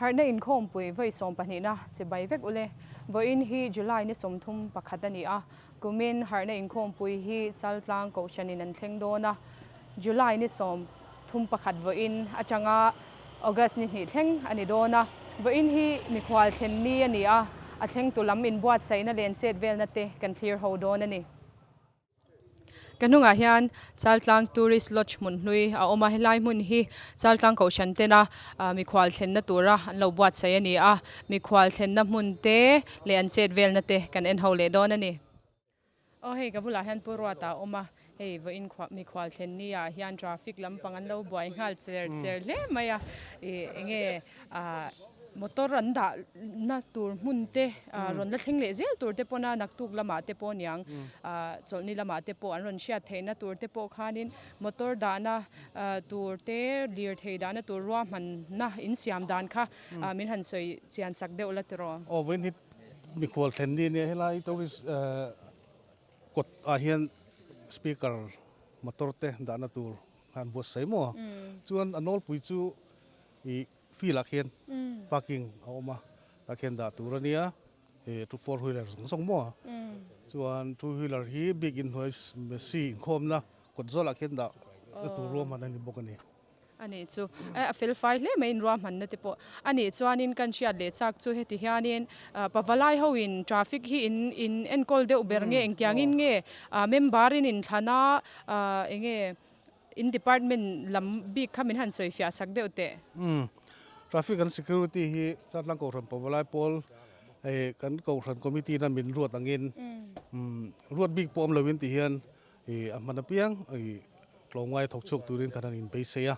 Harhna inkhawmpui vawi sawmpahnihna chibai vek ule. Vawiin hi July ni 31 a ni a, kumin harhna inkhawmpui hi Chaltlang Kohhranin an thleng dawn a, July ni 31 vawiin atanga August ni hnih thleng a ni dawn a. Vawiin hi mikhual thlen ni a ni a, a thlengtu lam inbuatsaihna len chet velna te kan thlir ho dawn a ni. Ka hnungah hian Chaltlang Tourist Lodge hmun hlui a awm a, helai hmun hi Chaltlang Kohhran tena mikhual thlenna tura an lo buatsaih a ni a, mikhual thlenna hmun te leh an chet velna te kan en ho leh dawn a ni. Aw hei ka bulah hian Pu Ruata a awm a, hei vawiin mikhual thlen ni ah hian traffic lampang an lo buai nghal cher cher hle mai a, ih enge ah motor an dah na tur hmun te rawn la thleng leh zel tur te pawh na naktuk lamah te pawh aniang chawlhni lamah te pawh an rawn hriat theihna tur te pawh khanin motor dahna tur te lirthei dahna tur ruahmanna insiam dan kha min han sawi chian sak deuh la tiraw. Aw vawiin hi mikhual thlen ni ania helai tourist kawt ah hian speaker motor te dahna tur khan buatsaih maw chuan a nawlpui chu Ih field ah khian parking a awm a tah khian dah tur a nia ih two four wheeler zawng zawng maw chuan two wheeler hi bik inhnuai Messi inkhawmna kawt zawlah khian dah na tur ruahman a ni bawk a ni. A nih chu a fel fai hle mai in ruahmanna te pawh a nih chuanin kan hriat leh chak chu heti hianin pavalai ho in traffic hi in in enkawl deuh ber nge engtiangin nge member in inthlan a enge In department lam bik kha min han sawi fiah sak deuh teh. Umm. Traffic and Security hi Chatlang Kohhran Pavalai Pawl hei kan Kohhran Committee na min ruat angin umm ruat bik pawh awm loin ti hian ih a hman apiang ih tlawmngai thawk chhuak turin kan han inbeisei a.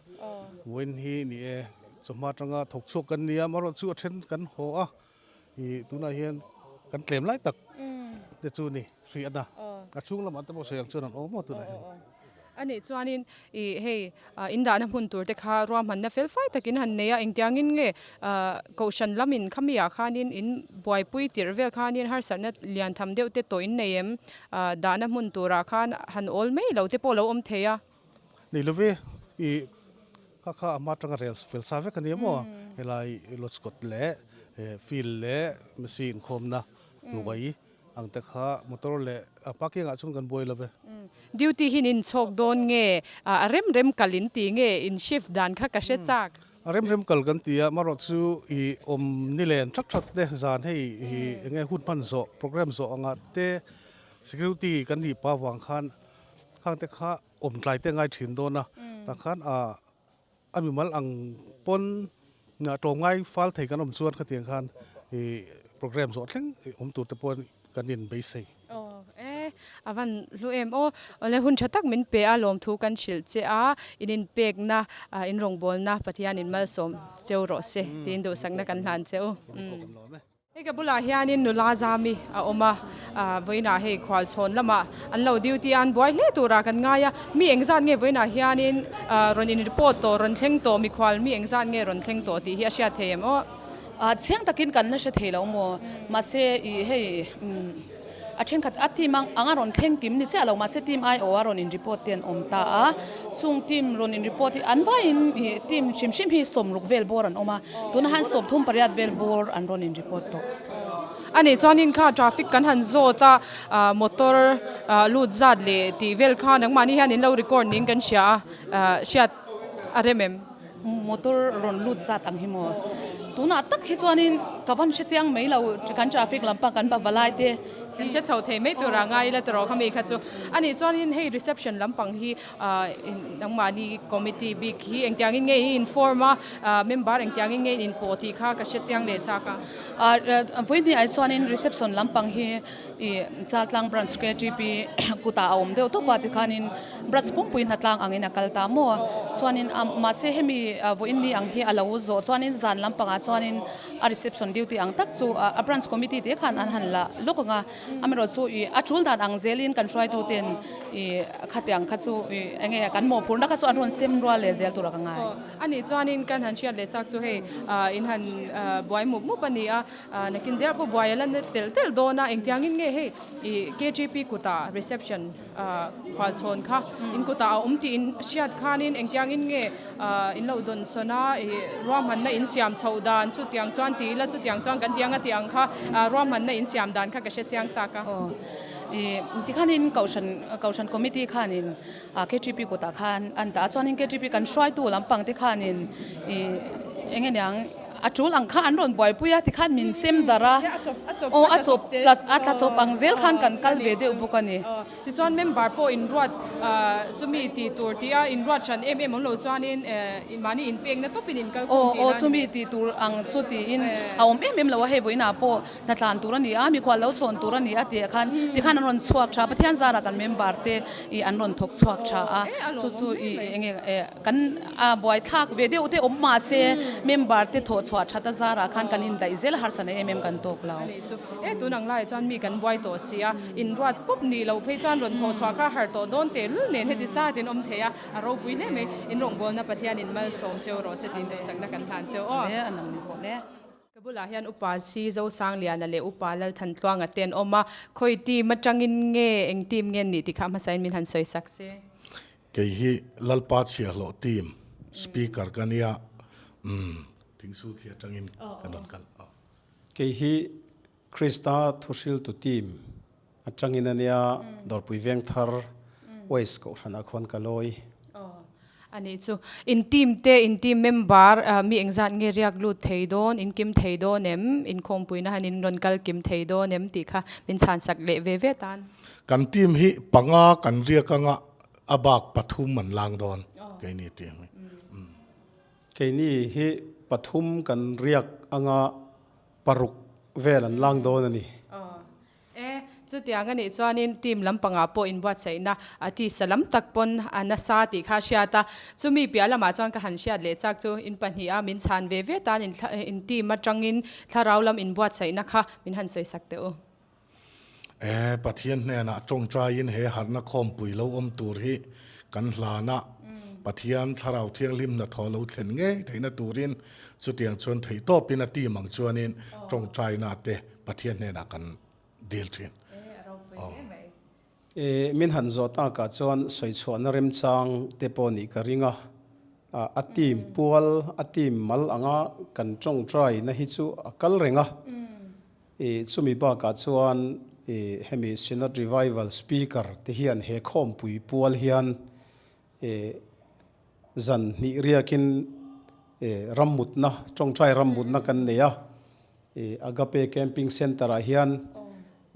Vawiin hi ni e chawhma atanga thawk chhuak kan nia amaherawhchu chu a then kan haw a ih tunah hian kan tlem lai tak te chu ni hriat a. A chhung lamah te pawh sawi ang chuan an awm maw tunah hian. A nih chuanin ih hei in dahna hmun tur te kha ruahmanna fel fai takin han nei a, engtiangin nge kohhran lamin khami ah khanin in buaipui tirh vel khanin harsatna lian tham deuh te tawh in nei em? Dahna hmun turah khan han awl mai lo te pawh lo awm thei a. Ni love ih kha kha a hma atanga rel fel sa vek a ni maw? Helai lodge kawt leh field leh machine inkhawmna hnuai Ang te kha motor leh a parking ah chuan kan buai lo ve. Duty hi in chhawk dawn nge a rem rem kal in ti nge in shift dan kha ka hre chak. A rem rem kal kan ti a, marawh chu i awm ni len thak thak te zan hei i enge hun hman zawh program zawh angah te security kan nih pa vang khan khang te kha awm tlai te ngai thin dawn a, tah khan a A mimal ang pawn tlawmngai fal thei kan awm chuan khatiang khan i program zawh thleng awm tur te pawh kan in beisei. Aw e, a van hlu em aw. Awle hun tha tak min pe a, lawmthu kan hrilh che a, in inpekna, in rawngbawlna Pathian in malsawm cheu rawh se tiin duhsakna kan hlan che u. Hei ka bulah hianin nula zami a awm a, vawiinah hei khualchhawn lamah an lo duty a, an buai hle turah kan ngai a, mi engzat nge vawiinah hianin rawn in report tawh, rawn thleng tawh, mikhual mi engzat nge rawn thleng tawh tih hi a hriat thei em aw? Chiang takin kan la hre thei lo maw? Mahse ih hei A thenkhat a team ang a rawn thleng kim ni chiah lo mahse team aiawh a rawn in report te an awm ta a, chung team rawn in report hi an vaiin ih team hrim hrim hi 60 vel bawr an awm a, tunah hian 38 vel bawr an rawn in report tawh. A nih chuanin kha traffic kan han zawt a, motor lut zat leh tih vel kha nangmahni hian in lo record niin kan hria a, hriat a rem em? Motor rawn lut zat ang hi maw? Tunah tak hi chuanin ka van hre chiang mai lo, kan traffic lampang kan bava lai te hi. Kan hre chho thei mai turah ngai ila tawrh kha mi kha chu. A nih chuanin hei reception lampang hi nangmahni committee bik hi engtiangin nge in inform a, member engtiangin nge in inpawh tih kha ka hre chiang leh chak a. Vawiin ah chuanin reception lampang hi Ih Chaltlang Branch KTP kutah a awm deuh tawp a tikhanin Branch pumpui hnatlang angin a kal ta maw? Chuanin a mahse hemi vawiin ni ang hi a lo zawh chuanin zan lampangah chuanin a reception duty ang tak chu a Branch Committee te khan an han la lawk ang a, amaherawh chu ih a tul dan ang zelin kan hruaituten ih khatiang kha chu ih eng nge kan mawhphurhna kha chu an rawn sem rual leh zel tur a ka ngai. Aw a nih chuanin kan han hriat leh chak chu hei in han buai mup mup a ni a. Nakin zel pawh buai a la na telh telh dawn a, engtiangin nge hei ih KTP kutah reception Khualchhawn kha in kutah a awm tih in hriat khanin engtiangin nge in lo dawnsawn a, ih ruahmanna in siam chhoh dan chutiang chuan ti ila chutiang chuan kan tiang a tih ang kha ruahmanna in siam dan kha ka hre chiang chak a. Aw ih tikhanin kohhran kohhran committee khanin ktp kutah khan an dah a chuanin ktp kan hruaitu lampang te khanin ih eng nge niang A tul ang kha an rawn buaipui a tikhan min sem darh a, aw a chawp a tla chawp ang zel khan kan kal ve deuh bawk a ni. Tichuan member pawh inruat chumi tih tur tih a inruat hran em em awm lo chuanin mahni inpekna tawpin in kal khawm tih Aw chumi tih tur ang chu tiin a awm em em lo a, hei vawiinah pawh hnatlan tur a ni a, mikhual lo chhawn tur a ni a tih khan tikhan an rawn chhuak tha a, Pathian zarah kan member te ih an rawn thawk chhuak tha a, chu chu ih enge Kan a buaithlak ve deuh te awm mahse member te thawh chhuah that a zarah khan kan indaih zel harsatna em em kan tawk lo. A nih chu. E tun ang laiah chuan mi kan buai tawh si a, inruat pawp nih loh phei chuan rawn thawh chhuah kha har tawh dawn tehlul nen heti zat in awm thei a, a ropui hle mai. In rawngbawlna Pathian in malsawm cheu rawh se tiin duhsakna kan hlan cheu aw. Le a nang ni pawh le. Ka bulah hian Upa Si Zosangliana leh Upa Lalthantluanga te an awm a, khawi team atangin nge eng team nge an nih tih kha hmasain min han sawi sak se. Kei hi Lalpa chhiahhlawh team speaker ka nia, umm thingsu thli atangin ka rawn kal a. Kei hi Krista thuhriltu team atangin a nia, Dawrpui Vengthar West Kohhranah khuan ka lawi. A nih chu. In team te, in team member mi engzat nge riak lut thei dawn, in kim thei dawn em, inkhawmpuina han in rawn kal kim thei dawn em tih kha min chhansak leh ve ve tan. Kan team hi panga kan riak anga A bak pathum an lang dawn keini tih ang hi. Keini hi pathum kan riak anga paruk vel an lang dawn a ni. E, chutiang a nih chuanin team lampangah pawh inbuatsaihna a tisa lam tak pawn a nasa tih kha a hriat a. Chumi piah lamah chuan ka han hriat leh chak chu in pahniha min chhan ve ve tan in team atangin thlarau lam inbuatsaihna kha min han sawisak teh u. E, Pathian hnenah tawngtaiin he harhna khawmpui lo awm tur hi kan hlan a, Pathian Thlarau Thianghlim hnathawh lo thlen ngei theihna turin chutiang chuan theihtawpin a tim ang chuanin tawngtaina te Pathian hnenah kan dil thin. E, min han zawh takah chuan sawichhuahna remchang te pawh nih ka ring a, a team pual, a team mal anga kan tawngtaina hi chu a kal reng a. I chumi bakah chuan i hemi Synod Revival Speaker te hian he khawmpui pual hian i zan hnih riakin i rammutna, tawngtai rammutna kan nei a. I Agape Camping Centre ah hian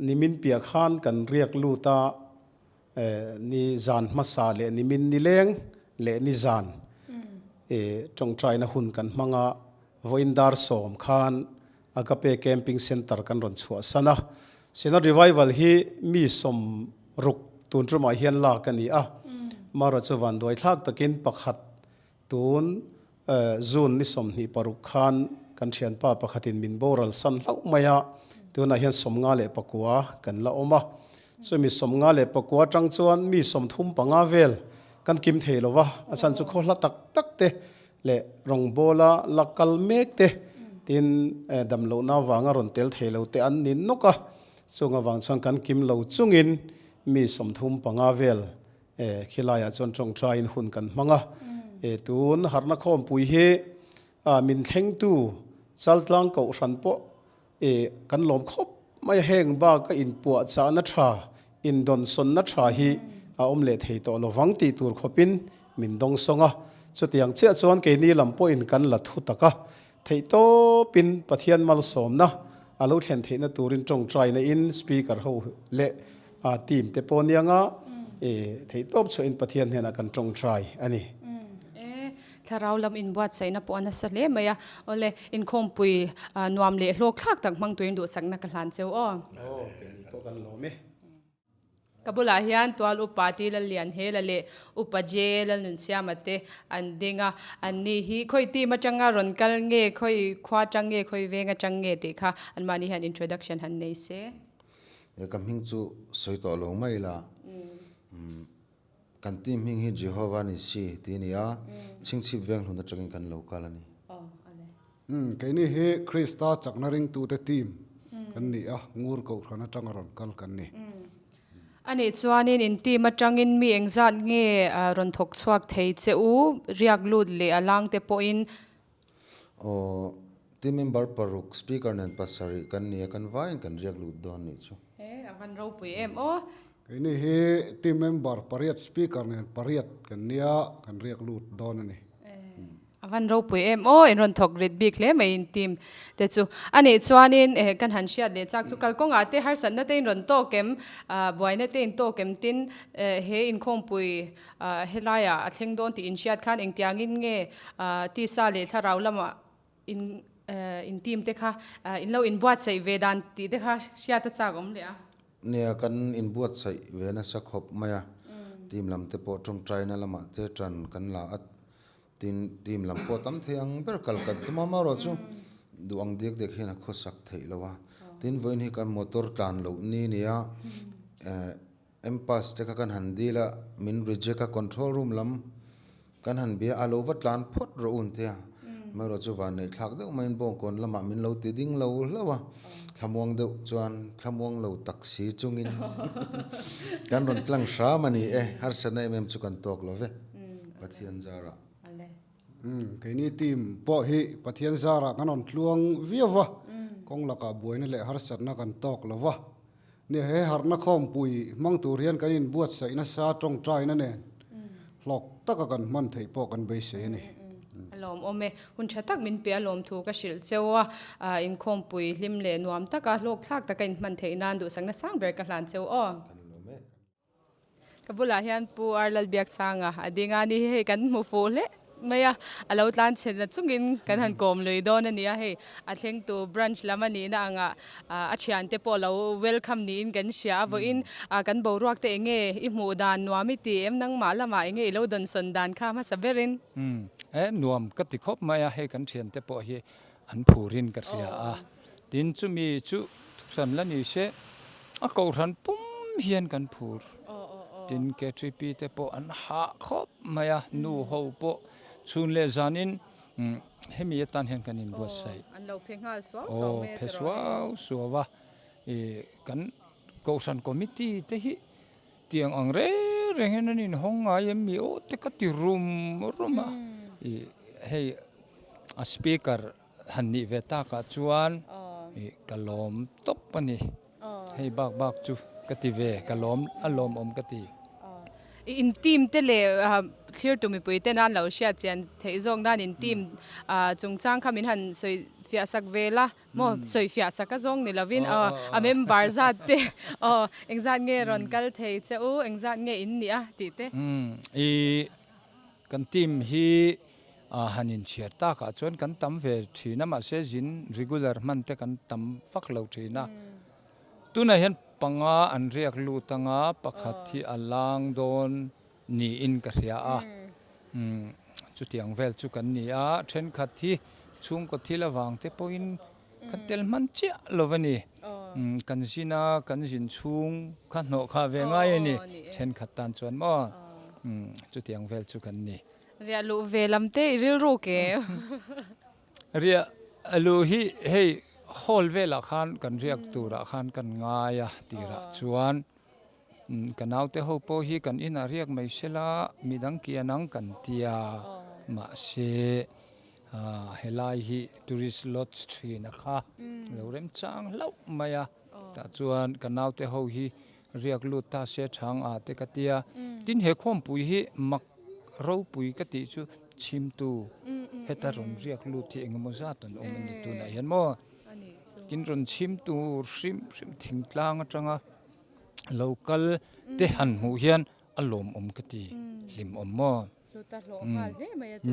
nimin piah khan kan riak lut a, ni zan hmasa leh nimin nileng leh ni zan i tawngtaina hun kan hmang a, vawiin dar sawm khan Agape Camping Centre kan rawn chhuahsan a, Synod Revival hi mi 60 tun tumah hian lak a ni a, Mara chu vanduai thlak takin pakhat tun June ni 26 khan kan thianpa pakhatin min boral san hlauh mai a, tunah hian 59 kan la awm a, chumi 59 atang chuan mi 35 vel kan kim thei lo va, a chhan chu khaw hla tak tak te leh rawngbawla la kal mek te tin damlohna avanga rawn tel thei lo te an ni nawk a, chung avang chuan kan kim lo chungin mi 35 vel khilaiah chuan tawngtaiin hun kan hmang a, tun harhna khawmpui hi min thlengtu Chaltlang Kohhran pawh E, kan lawm khawp mai a, heng bak a inpuahchahna tha, indawnsawnna tha hi a awm leh thei tawh lovang tih tur khawpin min dawngsawng a. Chutiang chiah chuan keini lam pawhin kan la thu tak a, theihtawpin Pathian malsawmna a lo thlen theihna turin tawngtaina in Speaker ho leh team te pawh nianga e, theihtawp chhuahin Pathian hnenah kan tawngtai a ni. E, Thlarau lam inbuatsaihna pawh a nasa hle mai a. Awle, inkhawmpui nuam leh hlawk thlak tak hmang turin duhsakna ka hlan cheu aw. Aw, keini pawh kan lawm e. Ka bulah hian Tual Upa Ti Lallianhela leh Upa Je Lalnunsiama te an ding a. An ni hi khawi team atanga rawn kal nge, khawi khua atang nge, khawi veng atang nge tih kha anmahni hian introduction han nei se. Ka hming chu sawi tawh lo mai la. Kan team hming hi Jehovah Nissi tih a ni a, chhingchhip veng hlun atangin kan lo kal a ni. Keini hi Krista chakna ringtute team kan ni a, Ngur Kohhran atanga rawn kal kan ni. A nih chuanin in team atangin mi engzat nge rawn thawk chhuak thei che u, riak lut leh a lang te pawhin. Aw, team member paruk, speaker nen pasarih kan ni a, kan vaiin kan riak lut dawn nih chu. He, a van ropui em aw. Keini hi team member pariat speaker nen pariat kan nia, kan riak lut dawn a ni. A van ropui em aw, in rawn thawk rit bik hle mai in team te chu. A nih chuanin eh kan han hriat leh chak chu kalkawngah te harsatna te in rawn tawk em, ah buaina te in tawk em tin eh he inkhawmpui ah helaiah a thleng dawn tih in hriat khan engtiangin nge ah tisa leh thlarau lamah in eh in team te kha ah in lo inbuatsaih ve dan tih te kha hriat a chak awm leh a. Nia kan inbuatsaih ve nasa khawp mai a, team lam te pawh tawngtaina lamah te tan kan la a. Tin, team lam pawh tam thei ang ber kal kan tum a, amaherawh chu duh ang diak diak hian a khawsak theih lo a. Tin, vawiin hi kan motor tlan loh ni nia, eh M-pass te kha kan han dil a, min reject a, control room lam kan han bia a, lo va tlan phawt rawh u tia. Amaherawh chu vanneih thlak deuh maiin Bawngkawn lamah min lo ti ding lo hlauh a, thlamuang deuh chuan thlamuang lo tak si chungin kan rawn tlang hram a ni e, harsatna em em chu kan tawk lo ve. Pathian zarah. Umm keini team pawh hi Pathian zarah kan rawn tluang viau va, kawng lakah buaina leh harsatna kan tawk lo va. Nia he harhna khawmpui hmang tur hian kan inbuatsaih nasa tawngtaina nen hlawk taka kan hman theih pawh kan beisei a ni. A lawmawm e, hun tha tak min pe a lawmthu ka hrilh cheu a, inkhawmpui hlim leh nuam taka hlawkthlak taka inhman theih nan duhsakna sang ber ka hlan cheu aw. Ka bulah hian Pu Ar Lalbiaksanga a ding a ni hi hei kan hmu fuh hle mai a, a lo tlan chhe na chungin kan han kawm lui dawn a ni a, hei a thlengtu branch lam a nihna angah a thiante pawh lo welcome niin kan hria a, vawiin kan boruak te eng nge i hmuh dan nuam i ti em nangmah lamah eng nge i lo dawnsawn dan kha hmasa berin. Umm e nuam ka ti khawp mai a, hei kan thiante pawh hi an phurin ka hria a, tin chumi chu thuhran la ni se a kohhran pum hian kan phur tin KTP te pawh an hah khawp mai a nu ho pawh chhun leh zanin hemi atan hian kan inbuatsaih aw phe suau suau a ih kan kohhran committee te hi tiang ang reng reng hian an inhawng ngai em mi aw te ka ti rum rum a ih hei a speaker han nih ve takah chuan ih ka lawm tawp a ni hei bak bak chu ka ti ve ka lawm a lawmawm ka ti. I in team te leh thlir tu mipui ten an lo hriat chian theih zawk nan in team chungchang kha min han sawi fiah sak ve la maw sawi fiah sak a zawng ni lovin aw a member zat te aw engzat nge rawn kal thei che u engzat nge in nih a tih te. I kan team hi han inchhiar takah chuan kan tam ve thin a mahse zin regular hman te kan tam vak lo thin a tunah hian panga an riak lut anga pakhat hi a lang dawn niin ka hria a chutiang vel chu kan ni a thenkhat hi chhungkaw thil avang te pawhin kan tel hman chiah lo a ni kan zin a kan zin chhung kha hnawh kha ve ngai a ni thenkhat tan chuan maw chutiang vel chu kan ni. Riah luh ve lam te i rilru ke. Riah luh hi hei hall velah khan kan riak turah khan kan ngai a tirah chuan ka naute ho pawh hi kan inah riak mai sela midang kian ang kan tia mahse helai hi tourist lodge thin a kha lo remchang hlauh mai a tah chuan ka naute ho hi Riak lut ta se chhang a te ka tia. Tin he khawmpui hi mak ropui ka tih chu chhimtu heta rawn riak lut hi engemaw zat an awm a ni tunah hian maw. Tin rawn chhimtu hrim hrim thingtlang atanga lo kal te han hmuh hian a lawmawm ka ti hlimawm maw.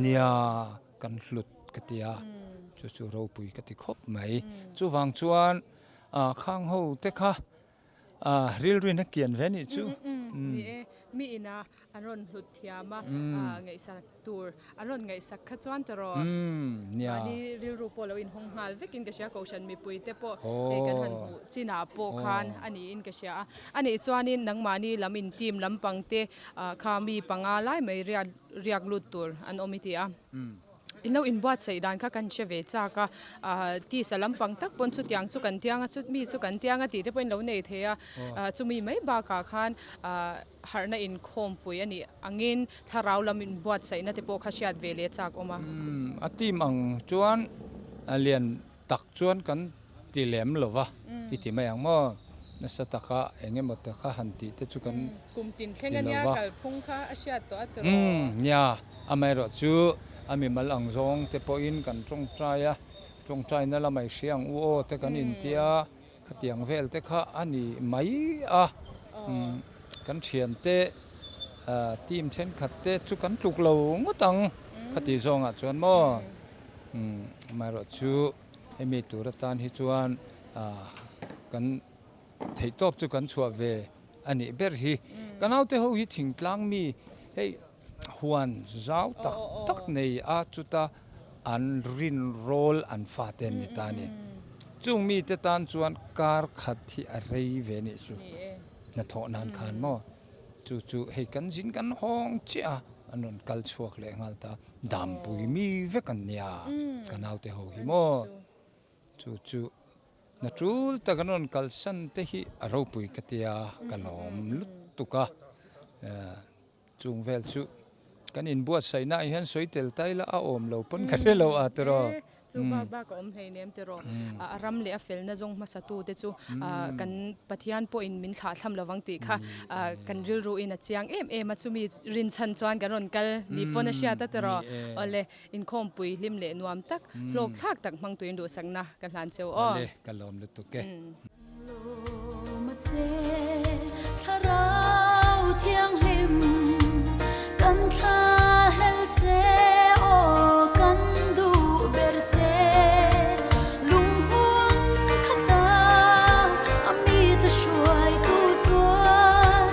Nia kan hlut ka tia chu chu ropui ka ti khawp mai. Chuvang chuan khang ho te kha A rilruin a kian ve nih chu. Ni e, mi ina an rawn hlut thiam a, ngaihsak tur an rawn ngaihsak kha chuan ta rawh. Nia. Mahni rilru pawh lo inhawng nghal vekin ka hria, Kohhran mipui te pawh hei kan han hmuh chinah pawh khan a niin ka hria a. A nih chuanin nangmahni lam in team lampang te kha mi panga lai mai riak lut tur an awm i ti a. In lo inbuatsaih dan kha kan hre ve chak a, tisa lampang tak pawn chutiang chu kan tiang a, chumi chu kan tiang a tih te pawhin lo nei thei a, chumi mai bakah khan harhna inkhawmpui a nih angin thlarau lam inbuatsaihna te pawh kha hriat ve leh chak awm a. A team ang chuan a lian tak chuan kan ti lem lo va, i ti mai ang maw? Nasa taka eng emaw te kha han tih te chu kan Kum tin thleng a nia kalphung kha a hriat tawh a tiraw? Nia, amaherawh chu a mimal ang zawng te pawhin kan tawngtai a, tawngtaina lamah i hria ang u aw te kan intia, Khatiang vel te kha a ni mai a, kan thiante team thenkhat te chu kan tluk lo ngawt ang khati zawngah chuan maw amaherawh chu hemi tur atan hi chuan kan theihtawp chu kan chhuah ve a nih ber hi. Ka naute ho hi thingtlang mi hei Huan zau tak tak nei a chuta an rin rawl an fate an ni ta a ni. Chung mite tan chuan kar khat hi a rei ve nih chu hnathawh nan khan maw chu chu hei kan zin kan hawng chiah a an rawn kal chhuak leh nghal ta dampui mi vek an nia ka naute ho hi maw chu chu Na tul tak an rawn kalsan te hi a ropui ka tia ka lawm lutuk a, chung vel chu kan inbuatsaihna ah hian sawi tel ta ila a awm lo pawn ka hre lo a tiraw. Chu bak bak a awm hleinem tiraw, a ram leh a felna zawng hmasa tu te chu kan Pathian pawhin min thlahthlam lovang tih kha kan rilru in a chiang em em a, chumi rinchhan chuan kan rawn kal ni pawn a hriat a tiraw, awle. Inkhawmpui hlim leh nuam tak, hlawk thlak tak hmang tuin duhsakna ka hlan cheu aw. Awle, ka lawm lutuk e. Lawm a che, thlarau thianghlim, kan thla hlel che aw kan duh ber che. Lunghmun khata a mite hruaitu chuan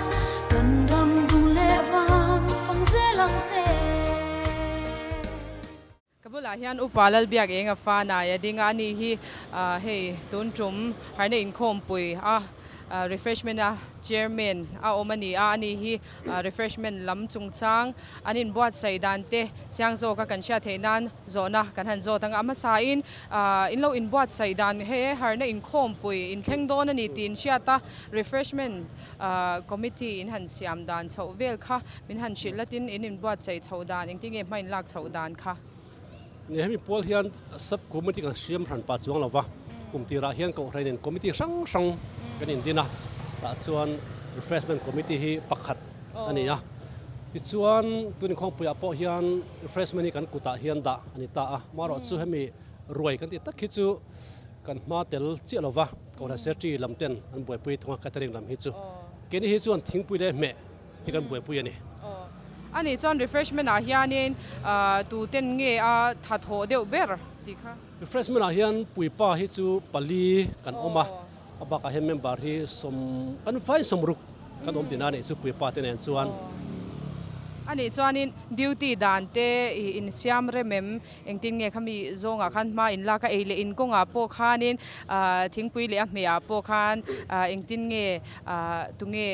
kan ram dung leh vang fang zel ang che. Ka bulah hian Upa Lalbiak eng a fa nai a ding a, ani hi hei tun tum harna inkhawmpui a refreshment a chairman a awm a ni a, ani hi refreshment lam chungchang an inbuatsaih dan te chiang zawka kan hriat theih nan zawhna kan han zawt ang a, a hmasain in lo inbuatsaih dan hei harna inkhawmpui inthleng dawn a ni tih inhriat a refreshment committee in han siam dan chhoh vel kha Min han hrilh latin in inbuatsaih chhoh dan, engtin nge hma in lak chhoh dan kha? Ni hemi pual hian sub committee kan siam hran pah chuang lova, kum tirah hian Kohhran in committee hrang hrang kan indin a, tah chuan refreshment committee hi pakhat a ni a. Tichuan tun inkhawmpuiah pawh hian refreshment hi kan kutah hian dah a ni ta a, amaherawh chu hemi ruai kan tih tak hi chu kan hma tel chiah lova, Kohhran secretary lam ten an buaipui thung a catering lam hi chu. Keini hi chuan thingpui leh hmeh hi kan buaipui a ni. A nih chuan refreshment ah hianin tuten nge a tha thawh deuh ber tih kha? Refreshment ah hian puipa hi chu pali kan awm a, a bakah hian member hi sawm kan faiin sawmruk kan awm tihna a nih chu puipa te nen chuan. A nih chuanin duty dan te insiam rem em? Engtin nge khami zawngah khan hma in lak a, ei leh in kawngah pawh khanin thingpui leh a hmehah pawh khan engtin nge tunge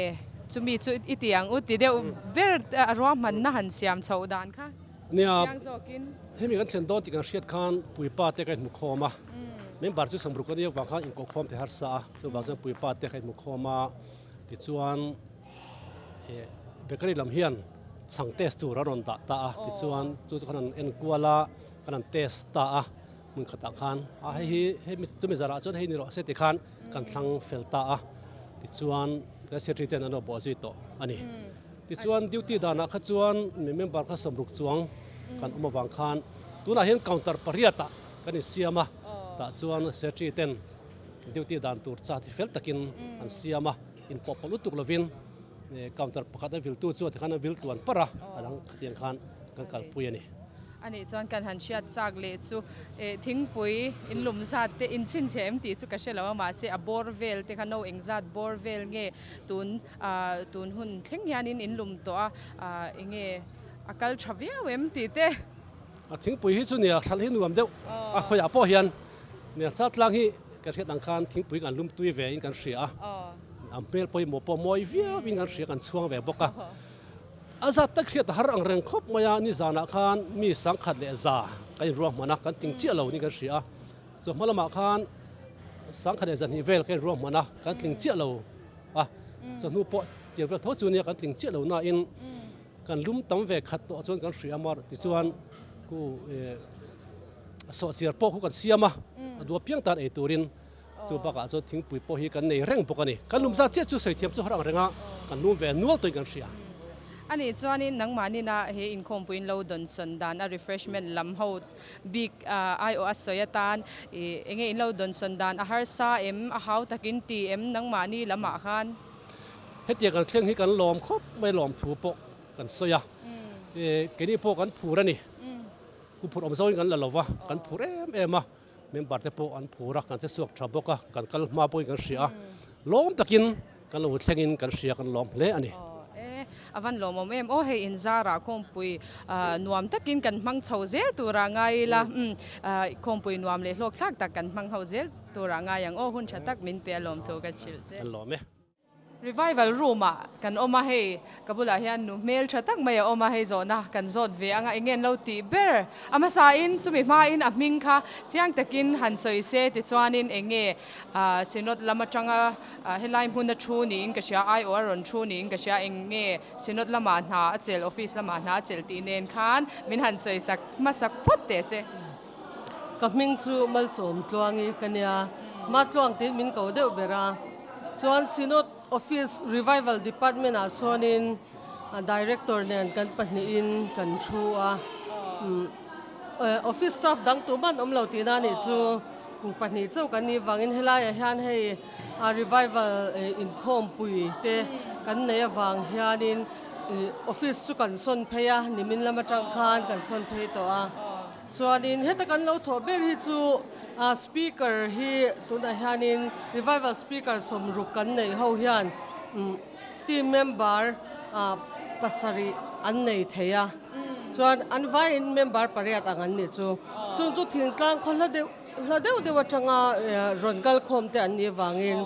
chumi chu i ti ang u ti deuh ber a ruahmanna han siam chhoh dan kha chiang zawkin. Hemi kan thlen dawn tih kan hriat khan puipa te ka inhmu khawm a, member chu Samruk ania vang khan inkohkhawm thei harsa a, chuvang chuan puipa te ka inhmu khawm a, tichuan Bakery lam hian chhang test tur a rawn dah ta a, tichuan chu chu khan an en kual a, khan an test ta a, hmun khatah khan a hei hi hemi chumi zarah chuan hei ni rawh se ti khan kan thlang fel ta a, tichuan kan secretary ten an lo bawh zui tawh a ni. Tichuan duty danah kha chuan mi member kha sawmruk chuang kan awm avang khan tunah hian counter pariatah kan insiam a, tah chuan secretary ten duty dan tur chart hi fel takin an siam a. Inpawh pawh lutuk lovin counter pakhat a viltu chu tikhan a vil tluan parh a, a dang khatiang khan kan kalpui a ni. A nih chuan kan han hriat chak leh chu thingpui in lum zat te in chhinchhe em tih chu ka hre lo a, mahse a bawr vel te kha no engzat bawr vel nge tun tun hun thleng hianin in lum tawh a, enge a kal tha viau em tih te. A thingpui hi chu nia hralh hi nuam deuh a khawiah pawh hian nia chaltlang hi Kan hriat ang khan thingpui kan lum tui ve in kan hria a, a hmel pawimawh pawh mawi viau in kan hria kan chhuang ve bawk a. A zat tak hriat a har ang reng khawp mai a, nizanah khan mi 1001 kan inruahman a, kan ting chiah lo niin kan hria a. Chawhma lamah khan 1100 vel kan inruahman a, kan tling chiah lo a. Chawhnu pawh tiang vel tho chu nia kan tling chiah lo nain kan lum tam ve khat tawh chuan kan hria a mar tichuan ku sawhchiar pawh khu kan siam a, a dua piang tan ei turin. Chu bakah chuan thingpui pawh hi kan nei reng bawk a ni. Kan lum zat chiah chu sawi thiam chu har ang reng a, kan lum ve nual tawhin kan hria. A nih chuanin nangmahnina he inkhawmpuiin lo dawnsawn dan a refreshment lam ho bik aiawh a sawi atan ih enge in lo dawnsawn dan a harsa em, a hau takin ti em nangmahni lamah khan? Hetiang kan thleng hi kan lawm khawp mai lawm thu pawh kan sawi a, keini pawh kan phur a ni. Ku phur awm zawngin kan la lo va, kan phur em em a. Member te pawh an phur a, kan che chhuak tha bawk a, kan kal hma pawhin kan hria a, lawm takin kan lo thlengin kan hria kan lawm hle a ni. E, a van lawmawm em aw, hei inzarah khawmpui nuam takin kan hmang chho zel turah ngai ila, khawmpui nuam leh hlawk thlak tak kan hmang ho zel turah ngai ang aw, hun tha tak min pe a lawm thu ka hrilh che. Kan lawm e. Revival room ah kan awm a, hei ka bulah hian nu hmel tha tak mai a awm a, hei zawhna kan zawt ve anga eng nge an lo tih ber? A hmasa in chumi hma in a hming kha chiang takin han sawi se tichuanin eng nge Synod lam atanga helai hmuna thu niin ka hria, aiawh a rawn thu niin ka hria, eng nge Synod lamah hna a chelh, office lamah hna a chelh tih nen khan min han sawi sak hmasak phawt teh se. Ka hming chu Malsawm Tluangi ka nia, Matluang tiin min ko deuh ber a. Chuan Synod Office Revival Department ah sawn Director nen kan pahnihin kan thu a. Office staff dang tumah an awm lo tihna a nih chu pahnih chauh kan nih vangin helaiah hian hei Revival inkhawmpui te kan neih avang hianin Office chu kan sawn phei a, nimin lam atang khan kan sawn phei tawh a. Chuanin heta kan lo thawh ber hi chu speaker hi tunah hianin revival speaker sawmruk kan neih ho hian team member pasarih an nei thei a, chuan an vaiin member pariat ang an nih chu. Chung chu thingtlang khaw hla deuh hla deuh deuh atanga rawn kal khawm te an nih avangin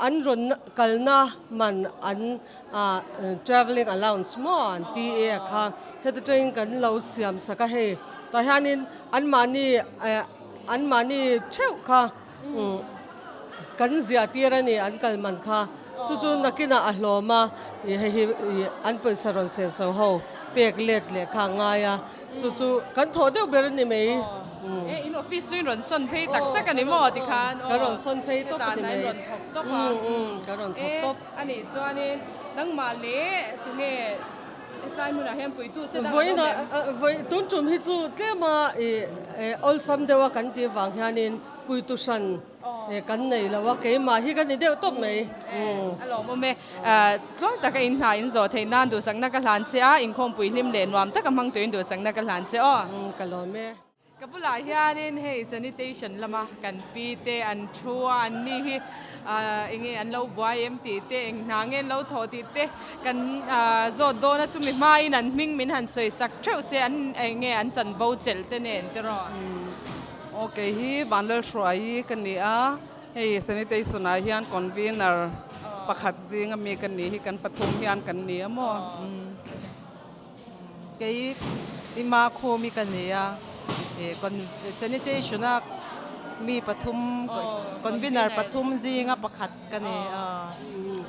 an rawn kalna man an Ah travelling allowance maw an ti e a kha heti tangin kan lo siam sak a hei tah hianin anmahni eh anmahni theuh kha umm kan ziah tir a ni an kal man kha chu chu nakinah a hlawm a ih hei hi ih an pawisa rawn sel chho ho pek let leh kha a ngai a chu chu kan thawh deuh ber a ni mai. E in office chu in rawn sawn phei tak tak a ni maw tikhan kan rawn sawn phei tawp a ni mai rawn thawk tawp a kan rawn thawk tawp. A nih chuanin nangmah leh tunge hetlai hmunah hian puitu che dang an awm em? Vawi tun tum hi chu tlema awlsam deuha kan tih vang hianin puitu hran kan nei lo a, keimah hi ka ni deuh tawp mai. A lawmawm e. Tluang taka in hna in zawh theih nan duhsakna ka hlan che a, inkhawmpui hlim leh nuam taka hmang turin duhsakna ka hlan che aw. Ka lawm e. Ka bulah hianin hei sanitation lama kan pi te an thu a, an ni hi eng nge an lo buai em tih te, eng hna nge an lo thawh tih te kan zawt dawn a, chumi hmain an hming min han sawi sak theuh se an eng nge an chanvo chelh te nen te rawh. Aw kei hi Vanlalhruaii ka ni a, hei sanitation ah hian convener pakhat zing ami ka ni hi kan pathum hian kan ni a maw. Kei i ma khum i ka ni a, sanitation a mi pathum convener pathum zinga pakhat ka ni a.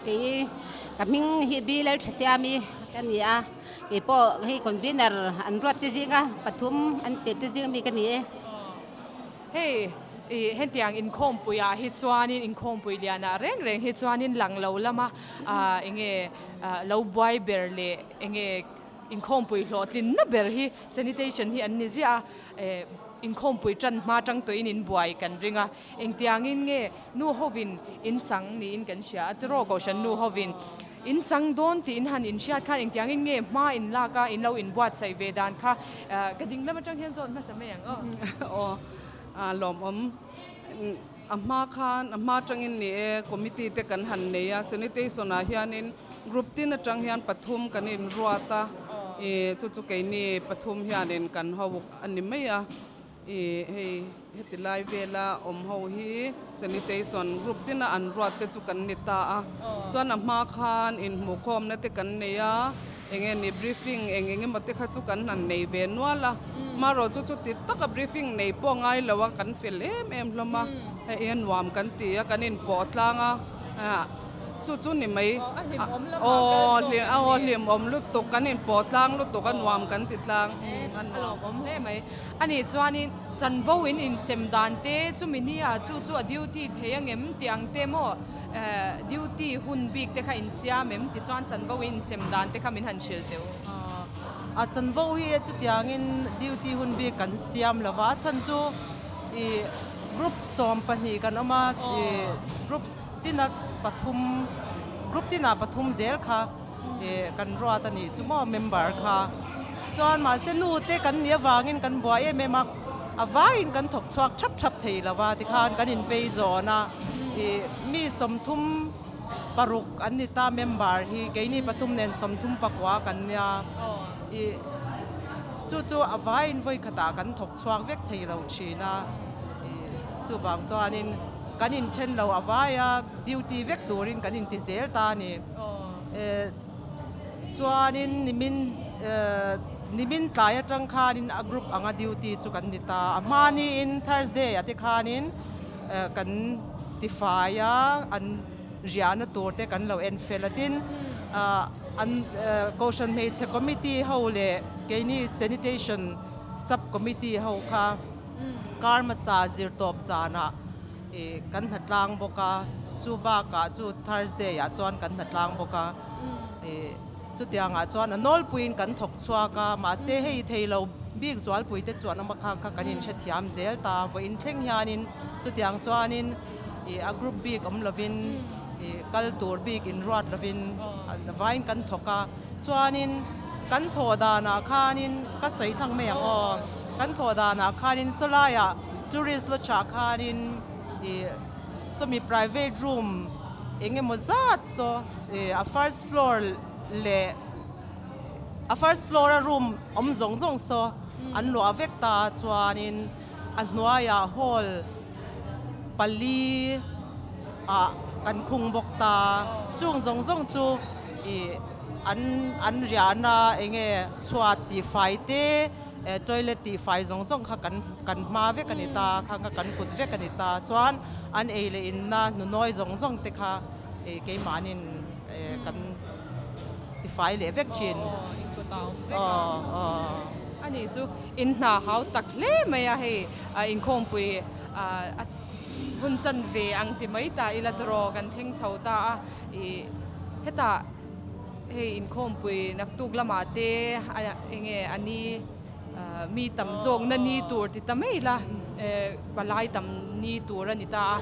Kei ka hming hi Bi Lalthasiami ka ni a, kei pawh hei convener an ruat te zinga pathum an tet te zinga mi ka ni e. Hei i hetiang inkhawmpui ah hi chuanin inkhawmpui lianah reng reng hi chuanin lang lo lama enge lo buai ber leh Enge inkhawmpui hlawhtlinna ber hi sanitation hi an ni ziah a, eh inkhawmpui tan hma tang tawhin in buai kan ring a, engtiangin nge nu hovin in chang niin kan hria a, tiraw Kohhran nu hovin in chang dawn tih in han inhriat khan engtiangin nge hma in lak a, in lo inbuatsaih ve dan kha ka ding lam atang hian zawt hmasa mai ang aw. Aw a lawmawm a hma khan a hma tangin ni e committee te kan han nei a sanitation ah hianin Group tin atang hian pathum kan inruat a, ih chu chu keini pathum hianin kan ho a ni mai a, ih hei heti lai vela awm ho hi sanitation group tina an ruat te chu kan ni ta a, chuan a hma khan inhmuhkhawmna te kan nei a, Eng nge ni briefing eng eng emaw te kha chu kan han nei ve nual a, marawh chu chuti taka briefing nei pawh ngai lo a, kan fel em em hlawm a, hei a nuam kan ti a, kan inpawh tlang a, chu chu ni mai aw aw hlimawm lutuk kan inpawh tlang lutuk a nuam kan ti tlang a lawmawm hle mai. A nih chuanin chanvo in insem dan te chumi nia chu chu a duty thei angem tih ang te maw Duty hun bik te kha insiam em? Tichuan chanvo i insem dan te kha min han hrilh teh u. A chanvo hi chutiangin duty hun bik kan siam lo va, a chhan chu i group 12 kan awm a, i group tina pathum group tinah pathum zel kha i kan ruat a nih chu maw member kha. Chuan mahse nu te kan nih avangin kan buai em em a. A vaiin kan thawk chhuak thap thap thei lo va, tikhan kan inpei zawn a, ih mi 36 an ni ta member hi, keini pathum nen 34 kan nia, ih chu chu a vaiin vawi khatah kan thawk chhuak vek thei lo thin a, ih chuvang chuanin kan inthen lo a vaia duty vek turin kan inti zel ta a ni. Chuanin nimin nimin tlai atang khanin a group anga duty chu kan ni ta a, hmaniin Thursday ah te khanin kan tifai a, an riahna tur te kan lo en fel a, tin an Kohhran Hmeichhe Committee ho leh keini Sanitation Sub Committee ho kha kar hmasa zirtawp zanah Ih kan hna tlang bawk a, chu bakah chu Thursday ah chuan kan hna tlang bawk a, ih chutiangah chuan a nawlpuiin kan thawk chhuak a, mahse hei thei lo bik zualpui te chuan awm a khang kha kan inhrethiam zel ta, vawiin thleng hianin chutiang chuanin ih a group bik awm lovin ih kal tur bik inruat lovin vaiin kan thawk a, chuanin kan thawh danah khanin ka sawi thlang mai ang aw, kan thawh danah khanin sawlaiah. Tourist lodge ah khanin ih sawmi private room eng emaw zat saw ih a first floor leh a first floor a room awm zawng zawng saw an luah vek ta a chuanin a hnuaiah hall pali ah kan khung bawk ta chung zawng zawng chu ih an an riahna eng nge chhuat tihfai te. Toilet tihfai zawng zawng kha kan kan hma vek a ni ta, khang kha kan kut vek a ni ta. Chuan an ei leh inna nunawi zawng zawng te kha keimahnin kan tifai leh vek thin. Aw, in kut a awm vek a. Aw, aw. A nih chu in hna hau tak hle mai a hei inkhawmpui a hun chan ve ang ti mai ta ila tawraw kan thleng chho ta a, ih hetah. Hei inkhawmpui naktuk lamah te eng nge a ni mi tam zawkna ni tur ti ta mai ila palai tam ni tur a ni ta a,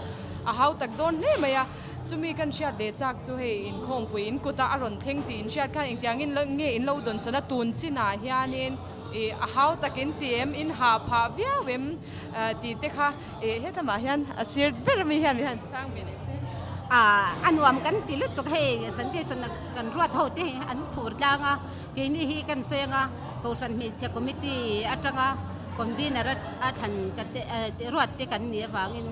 a hau tak dawn hle mai a, chumi kan hriat leh chak chu hei inkhawmpui in kutah a rawn thleng tih in hriat khan engtiangin nge in lo dawn sawn a tun chinah hianin ih a hau tak in ti em in hah phah viau em tih te kha. Ih hetamah hian a sir ber ami hian min han chhang ve leh se. A nuam kan ti lutuk hei Sunday sawn kan ruat ho te hi an phur tlang a, keini hi kan sawi anga Kohhran Hmeichhe Committee atanga Convener a thlan ka te ruat te kan nih avangin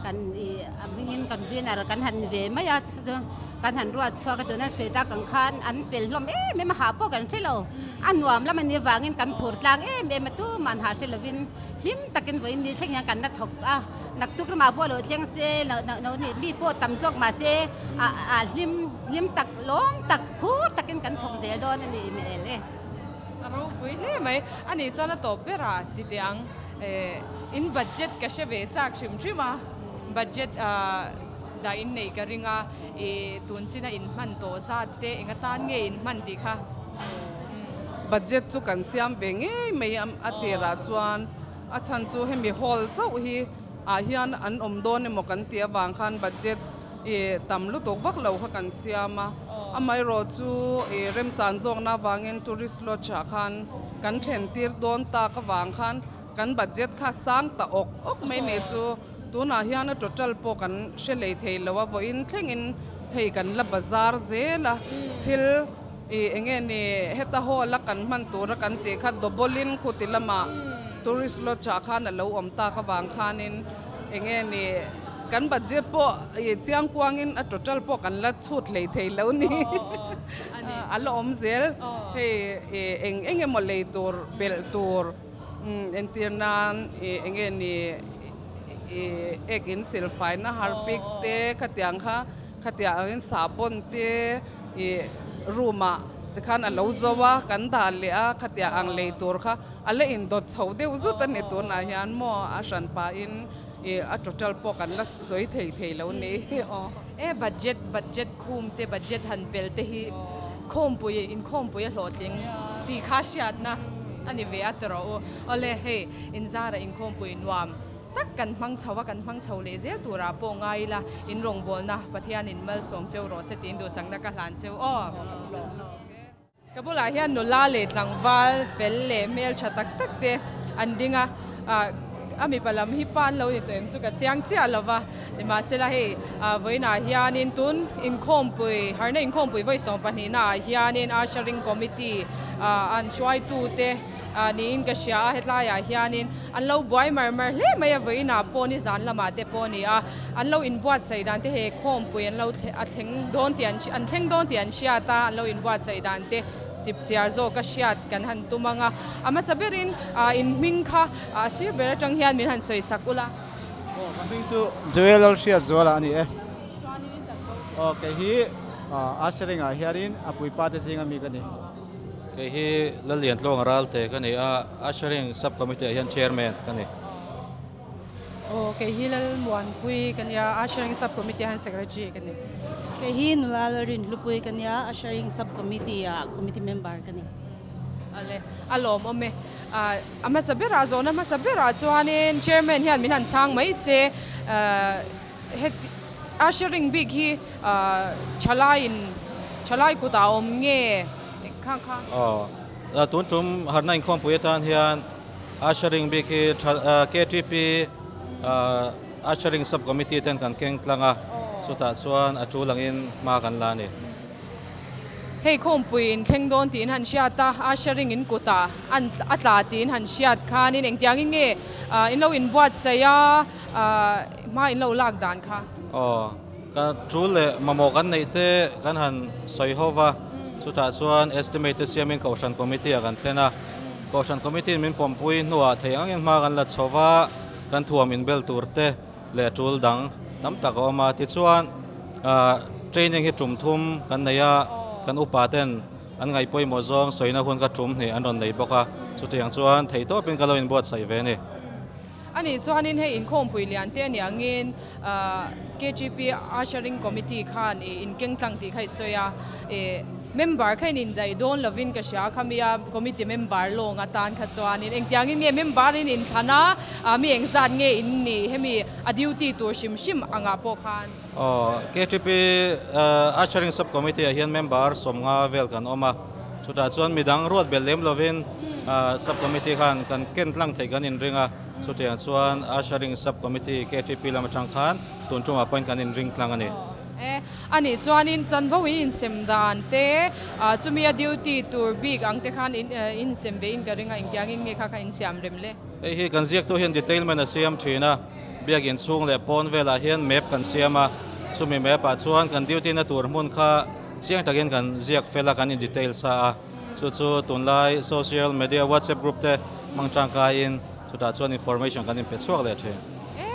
kan ih a hmingin Convener kan han ni ve mai a chu kan han ruat chhuak a tuna sawi tak ang khan an fel hlawm em em a hah pawh kan hre lo a nuam lam a nih avangin kan phur tlang em em a tumah an hah hre lovin Hlim takin vawiin ni thleng hian kan la thawk a, naktuk ramah pawh lo thleng se lo ni mi pawh tam zawk mahse a hlim hlim tak lawm tak phur takin kan thawk zel dawn a ni hmel e. A ropui hle mai. A nih chuan a tawp berah ti teh ang. In budget ka hre ve chak hrim hrim a, budget dah in neih ka ring a, ih tun china in hman tawh zat te eng atan nge in hman tih kha. Budget chu kan siam ve ngei mai a tirah chuan a chhan chu hemi hall chauh hi ah hian an awm dawn emaw kan tih avang khan budget ih tam lutuk vak lo kha kan siam a, amaherawh chu ih remchan zawkna avangin tourist lodge ah khan kan thlen tir dawn tak avang khan kan budget kha sang ta awk awk mai nih chu tunah hian a total pawh kan hre lei thei lo a, vawiin thlengin hei kan la bazar zel a thil. Ih eng nge ni heta hall a kan hman tura kan tih kha Dobolin khuti lamah tourist lodge ah khan a lo awm tak avang khanin eng nge ni Kan budget pawh chiang kuangin a total pawh kan la chhut hlei thei lo ni. A la awm zel. Hei eng eng emaw lei tur belh tur entir nan eng nge ni ek in silfaina harpic te khatiang kha khatiang angin sahbawn te room ah tikhan a lo zo a kan dah leh a khatiang ang lei tur kha a la indawt chho deuh zut a ni tunah hian maw a hran pahin. Ih a total pawh kan la sawi thei thei lo ni aw. E budget budget khum te budget han pel te hi khawmpui inkhawmpui a hlawhtling tih kha hriatna a ni ve a ti rawh u. Awle hei inzara inkhawmpui nuam tak kan hmang chho a kan hmang chho leh zel turah pawh ngai ila in rawngbawlna Pathianin malsawm cheu rawh se tiin duhsakna ka hlan cheu aw. Ka bulah hian nula leh tlangval fel leh hmeltha tak tak te an ding a, ah a mipa lam hi pan lo ni tawh em chu ka chiang chiah lo va, nimahsela hei ah vawiinah hianin tun inkhawmpui harna inkhawmpui vawi 12 ah hianin ushering committee ah an hruaitu te ah niin ka hria a hetlaiah hianin an lo buai mar mar hle mai a vawiinah pawh nizan lamah te pawh a ni a, an lo inbuatsaih dan te he khawmpui an lo a thleng dawn tih an an thleng dawn tih an hriat a an lo inbuatsaih dan te chip chiar zawk a hriat kan han tum ang a a hmasa berin ah in hming kha ah sir ber atang hian min han sawi sak ula. Aw ka hming chu Joel Lalhriatzuala a ni e. Chuanin in chan bo che. Aw kei hi ah ushering ah hianin a puipa te zinga mi ka ni. Kei hi Lalliantluanga Ralte ka ni a, Ushering Sub Committee ah hian Chairman ka ni. Aw, kei hi Lalmuanpui ka nia, Ushering Sub Committee ah hian Secretary ka ni. Kei hi Nula Lalrinhlupui ka nia, Ushering Sub Committee ah Committee Member ka ni. Ale, a lawmawm e. A hmasa berah, zawhna hmasa berah chuanin Chairman hian min han chhang mai se, Heti ushering bik hi thalaiin thalai kutah a awm nge khang kha? Aw, tun tum harna inkhawmpui atan hian ushering bik hi KTP ushering sub committee ten kan keng tlang a, chutah chuan a tul angin hma kan la a ni. Hei khawmpui in thleng dawn tiin han hriat a, ushering in kutah an a tla tiin han hriat khanin engtiangin nge in lo inbuatsaih a, Hma in lo lak dan kha. Aw, ka tul leh mamawh kan neih te kan han sawi ho va, chutah chuan estimate te siamin Kohhran Committee ah kan thlen a, Kohhran Committee in min pawmpui hnuah thei angin hma kan la chho va, kan thuam inbel tur te leh tul dang tam tak a awm a, tichuan training hi tum thum kan nei a, kan upa ten an ngaihpawimawh zawng sawina hun kha tum hnih an rawn nei bawk a, chutiang chuan theihtawpin ka lo inbuatsaih ve a ni. A nih chuanin hei inkhawmpui lian te a nih angin KTP Ushering Committee khan ih inkeng tlang tih kha i sawi a, ih member kha in indaih dawn lovin ka hria khami a committee member lawng atan kha chuanin engtiangin nge member in inthlan a, mi engzat nge in nih hemi a duty tur hrim hrim angah pawh khan. Aw, KTP Ushering Sub Committee ah hian member 50 vel kan awm a, chutah chuan midang ruat belh lem lovin Sub Committee khan kan ken tlang theih kan inring a, chutiang chuan Ushering Sub Committee KTP lam atang khan tun tumah pawhin kan inring tlang a ni. E, a nih chuanin chanvo in insem dan te, chumi a duty tur bik ang te khan insem ve in ka ring a, engtiangin nge kha kha insiam rem le? Hei hi kan ziaktu hian detailment a siam thin a. Biakinn chhung leh pawn velah hian map kan siam a, chumi map ah chuan kan duty na tur hmun kha chiang takin kan ziak fel a, kan in detail sa a, chu chu tunlai social media whatsapp group te hmang tangkaiin chutah chuan information kan inpe chhuak leh thin. E,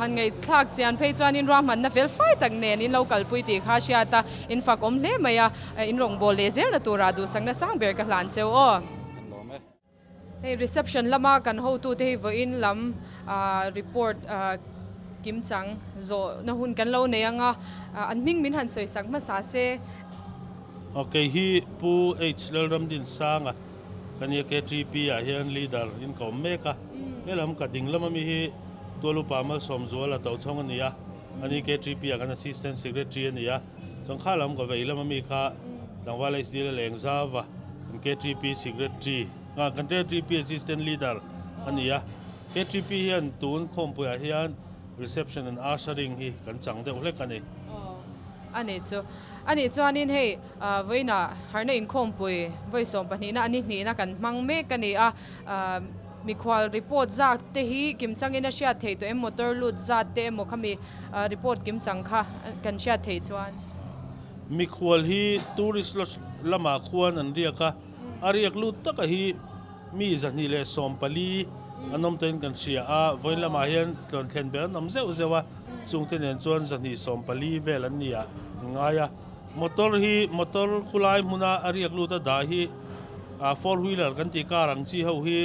han ngaihthlak chian phei chuan in ruahmanna fel fai tak nen in lo kalpui tih kha hriat a, in fak awm hle mai a, in rawngbâwl leh zelna turah duhsakna sang ber ka hlan cheu aw. Kan lawm e. Hei reception lama kan hotute hi vawiin lam ah report ah kimchang zawhna hun kan lo nei ang a, an hming min han sawi sak hmasa se. Aw kei hi Pu H Lalramdinsanga ka nia KTP ah hian leader in ka awm mek a, helam ka ding lama mi hi Tualupa Malsawmzuala Tochhawng a ni a, ani KTP ah kan assistant secretary a ni a. Chuan kha lam ka vei lama mi kha tlangval HD la leng zau va, kan KTP Secretary, ah kan KTP Assistant Leader a ni a. KTP hian tun khawmpuiah hian Reception and Ushering hi kan chang deuh hlek a ni. A nih chu. A nih chuanin hei vawiinah harna inkhawmpui vawi 12 na a ni hnihna kan hmang mek a ni a. Mikhual report zat te hi kimchangin a hriat theih tawh em? Motor lut zat te emaw khami report kimchang kha kan hriat theih chuan. Mikhual hi tourist lodge lamah khuan an riak a, a riak lut taka hi mi 214 an awm tawhin kan hria a, vawiin lamah hian tlawn thlen ber an awm zeuh zeuh a, chungte nen chuan 240 vel an ni ah an ngai a. Motor hi motor khulai hmuna a riak lut a dah hi four wheeler kan tih car ang chi ho hi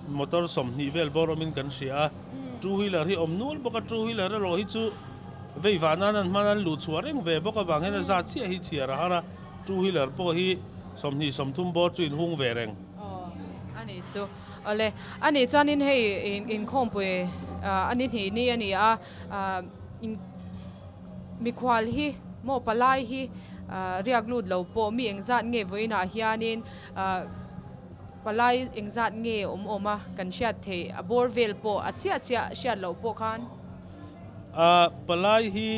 motor 20 vel bawr awmin kan hria a, two wheeler hi awm nual bawk a, two wheeler erawh hi chu vei vah nan an hman an luh chhuah reng ve bawk avang hian a zat chiah hi chhiar a har a, two wheeler pawh hi 20 30 bawr chu inhung ve reng. Aw a nih chu awle a nih chuanin hei inkhawmpui a ni hnih ni a ni a in. Mikhual hi maw palai hi riak lut lo pawh mi engzat nge vawiinah hianin palai engzat nge awm awm a kan hriat theih a bawr vel pawh a chiah chiah hriat loh pawh khan. Palai hi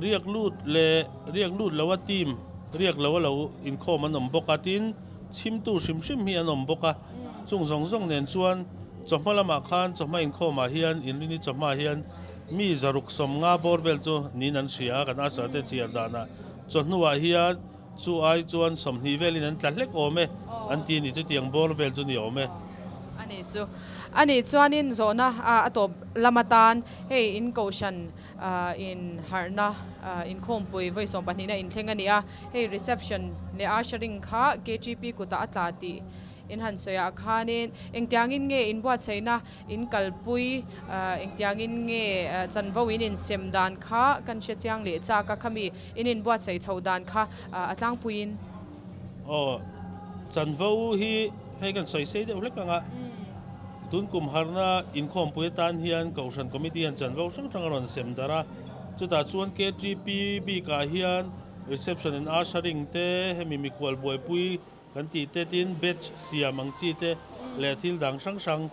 riak lut leh riak lut lo a team riak lo a lo inkhawm an awm bawk a tin chhimtu hrim hrim hi an awm bawk a chung zawng zawng nen chuan chawhma lamah khan chawhma inkhawmah hian inrini chawhma hian Mi 650 bawr vel chu niin an hria a, kan Asher te chhiar danah chawhnuah hian chu ai chuan 20 velin an tla hlek awm e an ti a ni, chutiang bawr vel chu ni awm e. A nih chu. A nih chuanin zawhna a tawp lam atan hei in kohhran in harhna inkhawmpui vawi sawmpahnihna inthleng a ni a, hei reception leh ushering kha KTP kutah a tla tih in han sawiah khanin engtiangin nge inbuatsaihna In kalpui engtiangin nge chanvo in insem dan kha kan hre chiang leh chak a, khami in inbuatsaih chhoh dan kha a tlangpuiin. Aw, chanvo hi hei kan sawi sei deuh hlek ang a, tun kum harna inkhawmpui atan hian Kohhran Committee hian chanvo hrang hrang a rawn sem darh a, chutah chuan KTP bikah hian Reception and Ushering te hemi mikhual buaipui Kan tih te tin batch siam ang chi te leh thil dang hrang hrang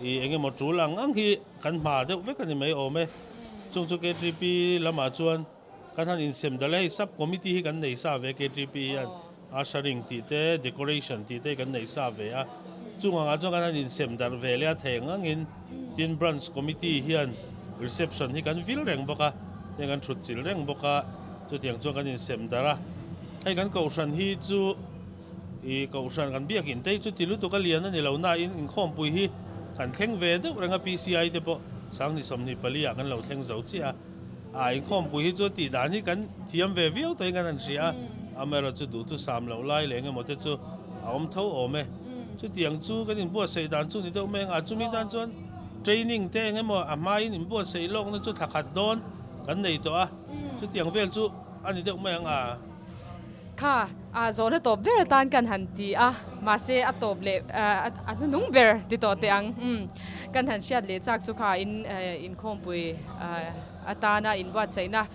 ih eng emaw tul ang ang hi kan hma deuh vek a ni mai awm e. Chung chu KTP lamah chuan kan han insem dal a, hei sub committee hi kan nei sa ve KTP hian ushering tih te decoration tih te hi kan nei sa ve a. Chung angah chuan kan han insem darh ve leh a thei ang angin tin branch committee hian reception hi kan vil reng bawk a, heng kan thut chilh reng bawk a. Chutiang chuan kan insem darh a, hei kan kohhran hi chu ih kohhran kan biakin te hi chu ti lutuk a lian a ni lo nain inkhawmpui hi kan thleng ve deuh reng a PCI te pawh 2024 ah kan lo thleng zo chiah a, ah inkhawmpui hi chu tih dan hi kan thiam ve viau tawhin kan han hria a, amaherawh chu duh chu sam loh lai leh engemaw te chu a awm tho awm e. Chutiang chu kan inbuatsaih dan chu ni deuh mai ang a, chumi tan chuan training te engemaw a hmain inbuatsaih lawkna chu thla khat dawn kan nei tawh a. Chutiang vel chu a ni deuh mai ang a. Kha a zawhna tawp ber atan kan han ti a, mahse a tawp leh a hnunung ber ti tawh teh ang. Umm kan han hriat leh chak chu kha in inkhawmpui atana inbuatsaihna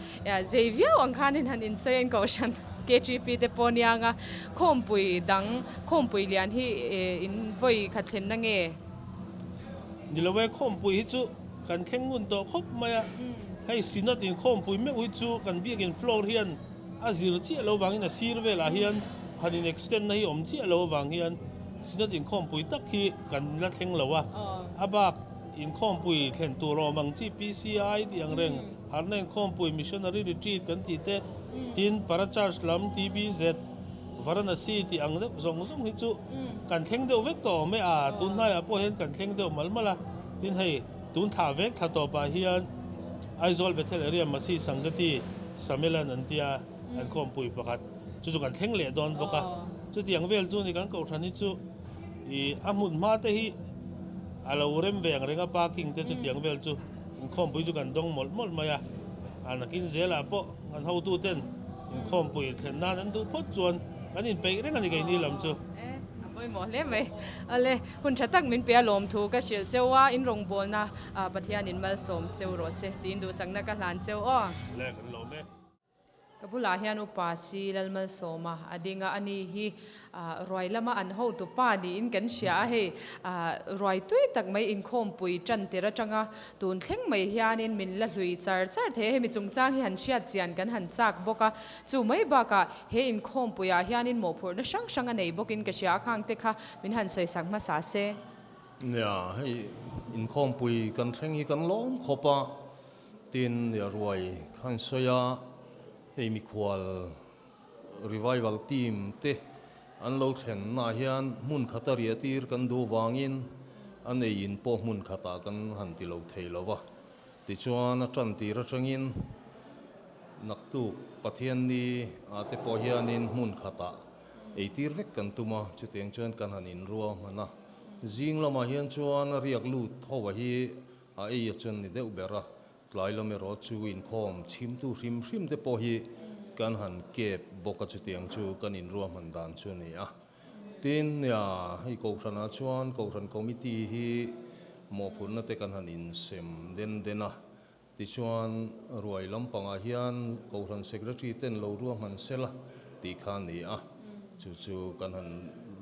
zei viau ang khanin han insawi a inkohhran KTP te pawh aniang a, khawmpui dang khawmpui lian hi in vawi khat thlenna nge? Ni lo e, khawmpui hi chu Kan thleng ngun tawh khawp mai a, hei Synod inkhawmpui meuh hi chu kan biakin floor hian a zir chiah lo vangin a sir velah hian han in extend na hi awm chiah lo avang hian Synod inkhawmpui tak hi kan la thleng lo a, a bak inkhawmpui thlen tur awm ang chi PCI tih ang reng, Harna inkhawmpui Missionary Retreat kan tih te, tin Para Church lam TBZ, Varanasi tih ang deuh zawng zawng hi chu kan thleng deuh vek tawh awm e a, tun hnaiah pawh hian kan thleng deuh mal mal a. Tin hei, tun thla vek thla tawpah hian Aizawl Bethel Area Masi Sangati Samelan an tia an khawmpui pakhat chu chu kan thleng leh dawn bawk a. Chutiang vel chu ni kan kohhran hi chu ih a hmun hma te hi a lo rem ve ang reng a parking te chutiang vel chu inkhawmpui chu kan dawng mawlh mawlh mai a. A nakin zelah pawh kan hotu ten inkhawmpui thlen nan an duh phawt chuan kan inpeih reng a ni keini lam chu. A pawimawh hle mai. Ale, hun tha tak min pe a lawm thu ka hrilh cheu a, in rawngbawlna Pathianin malsawm cheu rawh se tiin duhchakna ka hlan cheu aw. Le, kan lawm e. Ka bulah hian Upa Si Lalmalsawma a ding a, ani hi ruai lama an hotu pa niin kan hria a, hei ruai tui tak mai inkhawmpui tan tir atanga tun thleng mai hianin min la hlui char char thei a, hemi chungchang hi han hriat chian kan han chak bawk a, chu mai bakah He inkhawmpuiah hianin mawhphurhna hrang hrang a nei bawkin ka hria a, khangte kha min han sawisak hmasa se. Nia, hei inkhawmpui kan thleng hi kan lawm khawp a, tin nia ruai khan sawi a, hei mikhual revival team te an lo thlennaah hian hmun khata riah tir kan duh vangin a neiin pawh hmun khatah kan han ti lo thei lo va. Tichuan a tan tir atangin naktuk Pathianni ah te pawh hianin hmun khatah ei tir vek kan tum a, chutiang chuan kan han inrua hman a. Zing lamah hian chuan a riak lut ho a hi a ei a chuan ni deuh ber a, tlai lam erawh chu inkhawm chhimtu hrim hrim te pawh hi kan han kep bawk a, chutiang chu kan inrua hman dan chu a ni a. Tin, nia, hei Kohhranah chuan Kohhran Committee hi mawhphurhna te kan han insem den den a, tichuan ruai lampangah hian Kohhran Secretary ten lo ruahman sela tih kha a ni a, chu chu kan han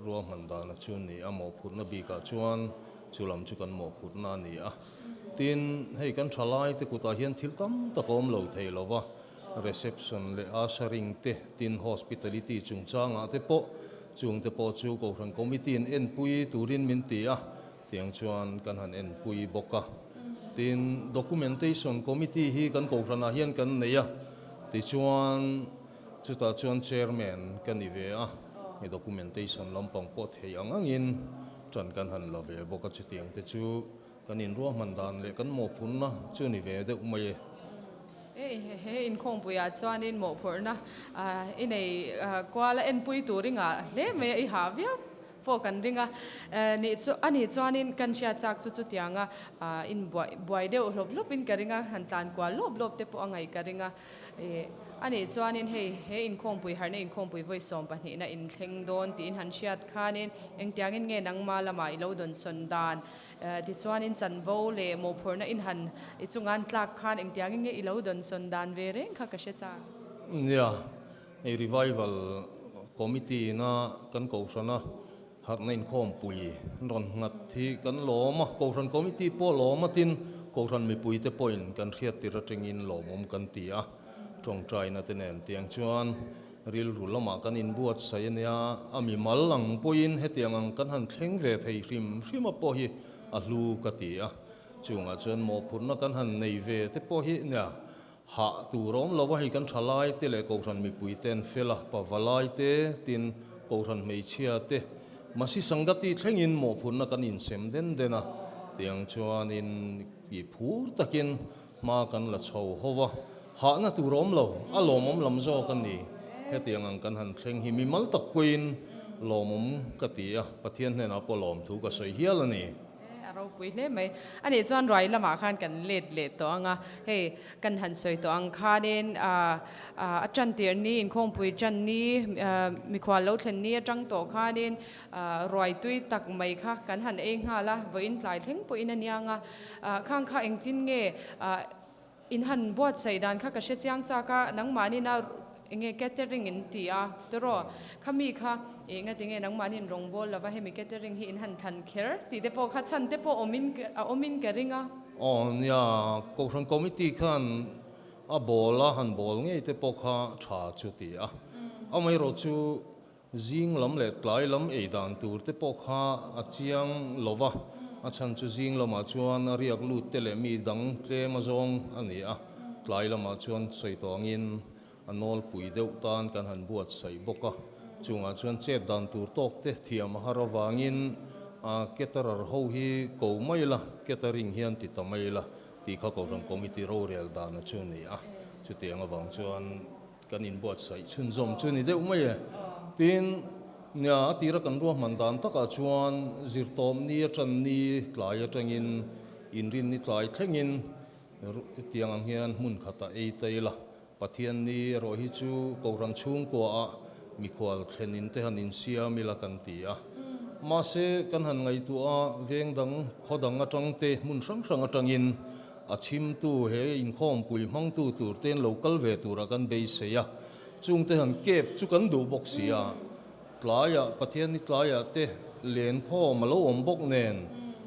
ruahman dana chu a ni a, mawhphurhna bikah chuan chu lam chu kan mawhphurhna a ni a. Tin, hei kan thalai te kutah hian thil tam tak a awm lo thei lo va, Reception leh ushering te, tin hospitality chungchangah te pawh chung te pawh chu Kohhran Committee in enpui turin min ti a, tiang chuan kan han enpui bawk a. Tin, Documentation Committee hi kan Kohhranah hian kan nei a, tichuan chutah chuan Chairman ka ni ve a, hei documentation lampang pawh thei ang angin tan kan han la ve bawk a, chutiang te chu Kan inruahman dan leh kan mawhphurhna chu ni ve deuh mai e. He inkhawmpuiah chuanin mawhphurhna i nei kual a enpui tur i ngah hle mai a, i hah viau pawh kan ring a. Nih chu a nih chuanin kan hriat chak chu chutianga inbuai buai deuh hlawp hlawpin ka ring a, han tlan kual lawp lawp te pawh a ngaih ka ring a. A nih chuanin hei he inkhawmpui harhna inkhawmpui vawi sawmpahnihna inthleng dawn tiin han hriat khanin engtiangin nge nangma lamah i lo dawnsawn dan Tichuanin chanvo leh mawhphurhna in han i chunga'n tlak khan engtiangin nge i lo dawnsawn dan ve reng kha ka hre chak. Nia, hei Revival Committee ina kan Kohhrana harhna inkhawmpui an rawn nghat hi kan lawm a, Kohhran Committee pawh lawm a tin Kohhran mipuite pawhin kan hriattir atangin lawmawm kan ti a, tawngtaina te nen tiang chuan Rilru lamah kan inbuatsaih a nia, a mimal ang pawhin hetiang ang kan han thleng ve thei hrim hrim a pawh hi a hlu ka ti a. Chungah chuan mawhphurhna kan han nei ve te pawh hi nia, hah tur a awm lo a, hei kan thalai te leh Kohhran mipui te an fel a, pavalai te tin Kohhran hmeichhia te Masi Sangati thlengin mawhphurhna kan insem den den a, tiang chuanin i phur takin Hma kan la chho ho va, hahna tur a awm lo, a lawmawm lam zawk a ni. Hetiang ang kan han thleng hi mimal tak pawhin lawmawm ka ti a, Pathian hnenah pawh lawmthu ka sawi hial a ni. A ropui hle mai. A nih chuan ruai lamah khan kan let leh tawh ang a, hei kan han sawi tawh ang khanin a tan tirh ni, inkhawmpui tan ni, mikhual lo thlen ni atang tawh khanin ruai tui tak mai kha kan han ei nghal a, vawiin tlai thleng pawhin a niang a. Khang kha engtin nge in han buatsaih dan kha ka hre chiang chak a, nangmahnin a enge catering in ti a tawraw khami kha engati nge nangmahnin rawngbâwl lova hemi catering hi in han thlan kher tih te pawh kha chhan te pawh awmin a awmin ka ring a. Aw nia, Kohhran Committee khan a bâwl a han bâwl ngei te pawh kha tha chu ti a, amaherawh chu Zing lam leh tlai lam ei dan tur te pawh kha a chiang lo va, a chhan chu zing lamah chuan a riak lut te leh mi dang tlem a zawng a ni a, tlai lamah chuan sawi tawh angin a nawlpui deuh tan kan han buatsaih bawk a, chungah chuan chet dan tur tawk te thiam a har avangin caterer ho hi ko mai la, catering hian ti ta mai la tih kha Kohhran Committee rorel dan a chu a ni a, chutiang avang chuan. Kan inbuatsaih chhunzawm chu ni deuh mai e. Tin, nia a tira kan ruahman dan takah chuan zirtawp ni atan ni tlai atangin inrin ni tlai thlengin tiang ang hian hmun khatah ei ta ila. Pathian ni erawh hi chu Kohhran chhungkuaah mikhual thlenin te han insiam ila kan ti a. Mahse, kan han ngaihtuah a, veng dang, khaw dang atang te, hmun hrang hrang atangin A chhimtu he inkhawmpui hmangtu tur ten lo kal ve tura kan beisei a, chungte han kep chu kan duh bawk si a, tlaiah Pathianni tlaiah te lenkhawm a lo awm bawk nen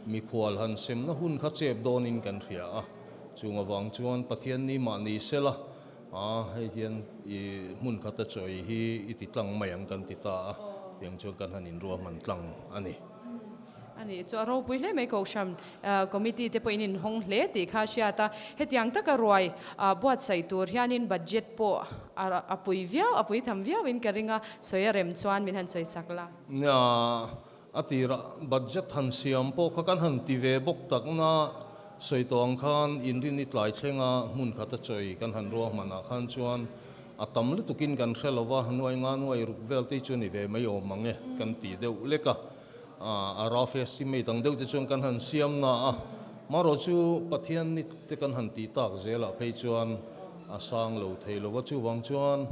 mikhual han semna hun kha chep dawnin kan hria a, chung avang chuan Pathianni mahni sela a hei hian i hmun khata chawi hi i ti tlang mai ang kan ti ta a, tiang chuan kan han inruahman tlang a ni. A nih chu a ropui hle mai Kohhran Committee te pawhin inhawng hle tih kha a hriat a. Hetiang taka ruai buatsaih tur hianin budget pawh a pui viau, a pui tham viauin ka ring a, sawi a rem chuan min han sawi sak la. Nia, a tirah budget han siam pawh kha kan han ti ve bawk takna sawi tawh ang khan inrin i tlai thlenga hmun khat a chawi kan han ruahmanah khan chuan a tam lutukin kan hre lo va, nuai nga nuai ruk vel te hi chu ni ve mai awm ang e kan ti deuh lek a. A rough estimate ang deuh te chuan kan han siam na a, marawh chu Pathian ni te kan han tih tak zelah phei chuan a sang lo thei lo va, chuvang chuan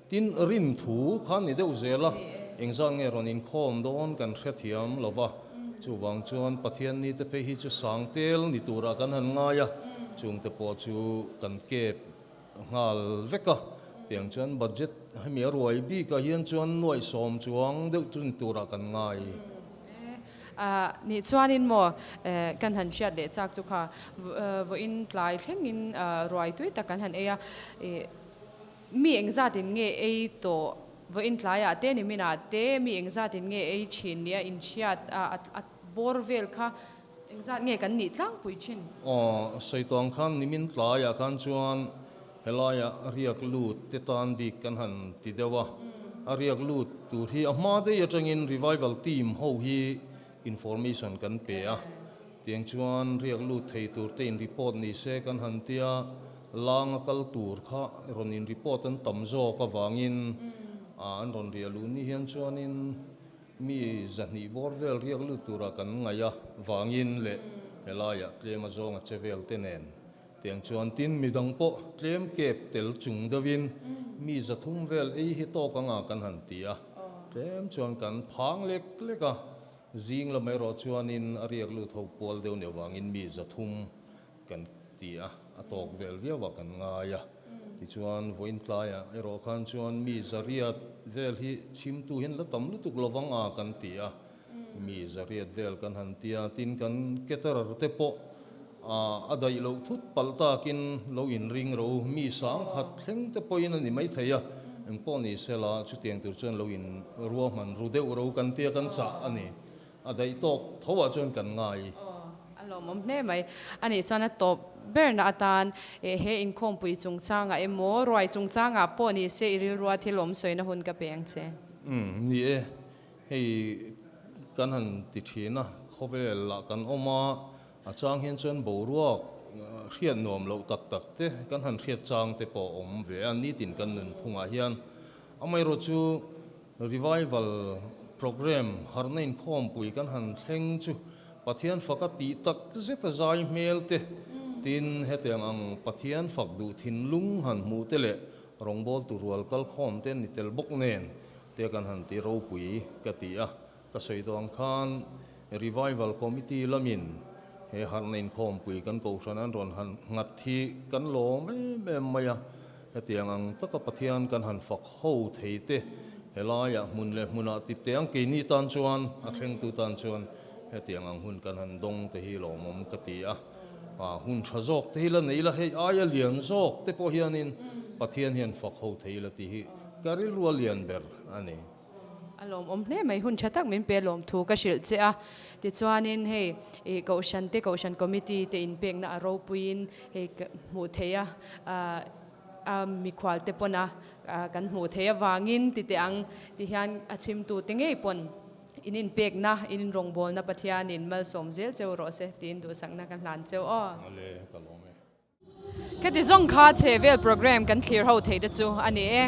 tin rin thu kha ni deuh zel a, engzat nge rawn inkhawm dawn kan hrethiam lo va, chuvang chuan Pathian ni te phei hi chu sang tel ni turah kan han ngai a, chungte pawh chu kan kep nghal vek a, tiang chuan budget hemi a ruai bikah hian chuan nuaihsawm chuang deuh chu ni turah kan ngai. Ah nih chuanin maw kan han hriat leh chak chu kha vawiin tlai thlengin ruai tui tak kan han ei a, ih mi engzatin nge ei tawh vawiin tlaiah te niminah te mi engzatin nge ei thin nia inhriat a bawr vel kha Engzat nge kan nih tlangpui thin? Aw, sawi tawh ang khan nimin tlaiah khan chuan helaia riak lut te tan bik kan han ti deuh a, a riak lut tur hi a hma daih atangin revival team ho hi information kan pe a, tiang chuan riak lut thei tur te in report ni se kan han tia, langa kal tur kha rawn in report an tam zawk avangin an rawn riah luh ni hian chuanin Mi zahnih bawr vel riak lut tura kan ngaih a vangin leh helaiah tlem a zawng a che vel te nen tiang chuan tin midang pawh tlem kep tel chung deuhin mi zathum vel ei hi tawk anga kan han ti a, tlem chuan kan phang lek lek a, zing lam erawh chuanin a riak lut ho pual deuh nih avangin mi zathum kan ti a, a tawk vel viau ah kan ngai a. Tichuan, vawiin tlaiah erawh khan chuan mi zariat vel hi chhimtu hian la tam lutuk lovang a kan ti a, mi zariat vel kan han ti a, tin kan caterer te pawh a daih loh thut palh takin lo inring ro, mi sangkhat thleng te pawhin a ni maithei a, engpawh ni sela chutiang tur chuan lo in ruahman ru deuh ro kan tia kan chah a ni. A daih tawk tho ah chuan kan ngai. Aw, a lawmawm hle mai. A nih chuan a tawp berna atan he inkhawmpui chungchangah emaw, ruai chungchangah pawh ni se i rilrua thil awm sawina hun ka pe ang che. Umm, ni e. Hei kan han ti thin a, khawvel ah kan awm a, a chang hian chuan boruak hriat nuam loh tak tak te kan han hriat chang te pawh a awm ve a, nitin kan nunphungah hian. Amaherawhchu chu Revival Programme harhna inkhawmpui kan han thleng chu Pathian faka tih tak zeta zai hmel te, tin hetiang ang Pathian fak duh thinlung han hmuh te leh rawngbawltu rual kalkhawm te ni tel bawk nen te kan han ti ropui ka ti a. Ka sawi tawh ang khan Revival Committee lamin he harhna inkhawmpui kan kohhran an rawn han nghat hi kan lawm em em mai a, hetiang ang taka Pathian kan han fak ho thei te helaiah hmun leh hmunah tip teh ang keini tan chuan a thlengtu tan chuan hetiang ang hun kan han dawng te hi lawmawm ka ti a, hun tha zawk te hi la nei la hei aia lian zawk te pawh hianin Pathian hian fak ho thei la tih hi ka rilru a lian ber a ni. A lawmawm hle mai, hun tha tak min pe lawm thu ka hrilh che a. Tichuanin hei ih Kohhran te, Kohhran Committee te inpekna a ropuiin hei ka hmuh theih a, a mikhual te pawn a kan hmuh theih avangin ti teh ang ti hian a chhimtu te ngei pawn in inpekna, in inrawngbawlna Pathianin malsawm zel cheu rawh se tiin duhsakna ka hlan cheu aw. Ale, ka lawm e. Khati zawng kha chhe vel program kan thlir ho theih te chu a ni e.